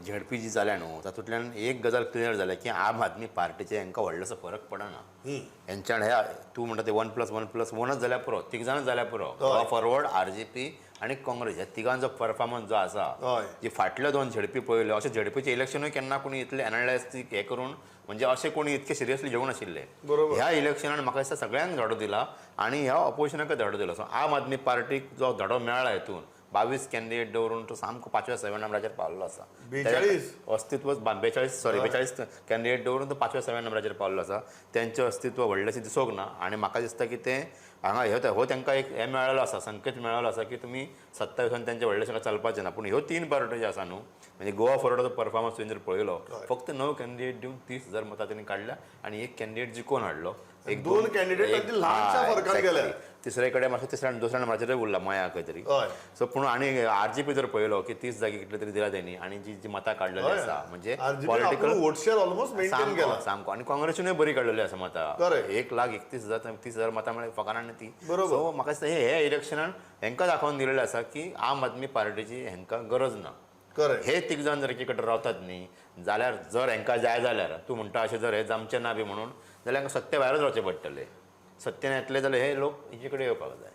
ZP जी जाल्या न्हू, तातूंतल्यान एक गजाल क्लियर जाल्या की आम आदमी पार्टीचे हांकां व्हडलोसो फरक पडना हेंच्यान. ह्या तूं म्हणटा ते 1+1+1च जाल्यार पुरो, तीग जाणच जाल्यार पुरो. गोवा फॉरवर्ड, आरजीपी आनी काँग्रेस ह्या तिगांचो परफॉर्मन्स जो आसा, जी फाटल्यो दोन झेडपी पळयल्यो, अशें झेडपीचे इलेक्शनूय केन्ना कोणी इतले एनालायज हे करून, म्हणजे अशें कोणी इतके सिरियसली घेवंक नाशिल्ले. ह्या इलेक्शनान म्हाका दिसता सगळ्यांक धडो दिला आनी ह्या ऑपोजिशनाकय धडो दिलो. सो आम आदमी पार्टीक जो धडो मेळ्ळा हितून, 22 कॅन्डिडेट दवरून तो सामको पांचव्या सव्या नंबराचेर पावल्लो आसा. 42. अस्तित्व, 42, सॉरी, 42 कॅन्डिडेट दवरून तो पांचव्या सव्या नंबराचेर पावल्लो आसा. तेंचें अस्तित्व व्हडलेंशें दिसूंक ना आनी म्हाका दिसता की तें हांगा ह्यो हो तांकां एक हें मेळ्ळो आसा, संकेत मेळ्ळो आसा की तुमी 27 तेंचें व्हडलेशें काय चलपाचें ना. पूण ह्यो तीन पार्ट्यो ज्यो आसा न्हू, म्हणजे गोवा फॉरवर्डाचो परफॉर्मन्स तुवें जर पळयलो, फक्त 9 कॅन्डिडेट दिवन 30,000 मतां तेणी काडल्या आनी एक कॅन्डिडेट जिखोवन हाडलो. एक दोन candidate तांचे ल्हानशा फरकान गेले. तिसरे कडेन मातसो तिसऱ्या दुसऱ्या नंबराचेर उरला मया खंय तरी. सो पूण आनी आरजीपी जर पळयलो की 30 जागी कितले तरी दिला तेणी आनी जी जी मतां काडलेली आसा, म्हणजे political vote share almost maintain केला. सामको. आनी काँग्रेसीनूय बरी काडलेली आसा मतां. 1,31,000, 30,000 मतां म्हळ्यार फकाणां न्ही ती. सो म्हाका दिसता हे इलेक्शनान हेंकां दाखोवन दिलेलें आसा की आम आदमी पार्टीची हेंकां गरज ना. हे तीग जाण जर एकी कडेन रावतात न्ही जाल्यार, जर हेंकां जाय जाल्यार, तूं म्हणटा अशें जर हे जमचें ना बी म्हणून जाल्यार हांकां सत्ते भायरच रावचें पडटलें. सत्तेन येतले जाल्यार हे लोक हेचे कडेन येवपाक जाय.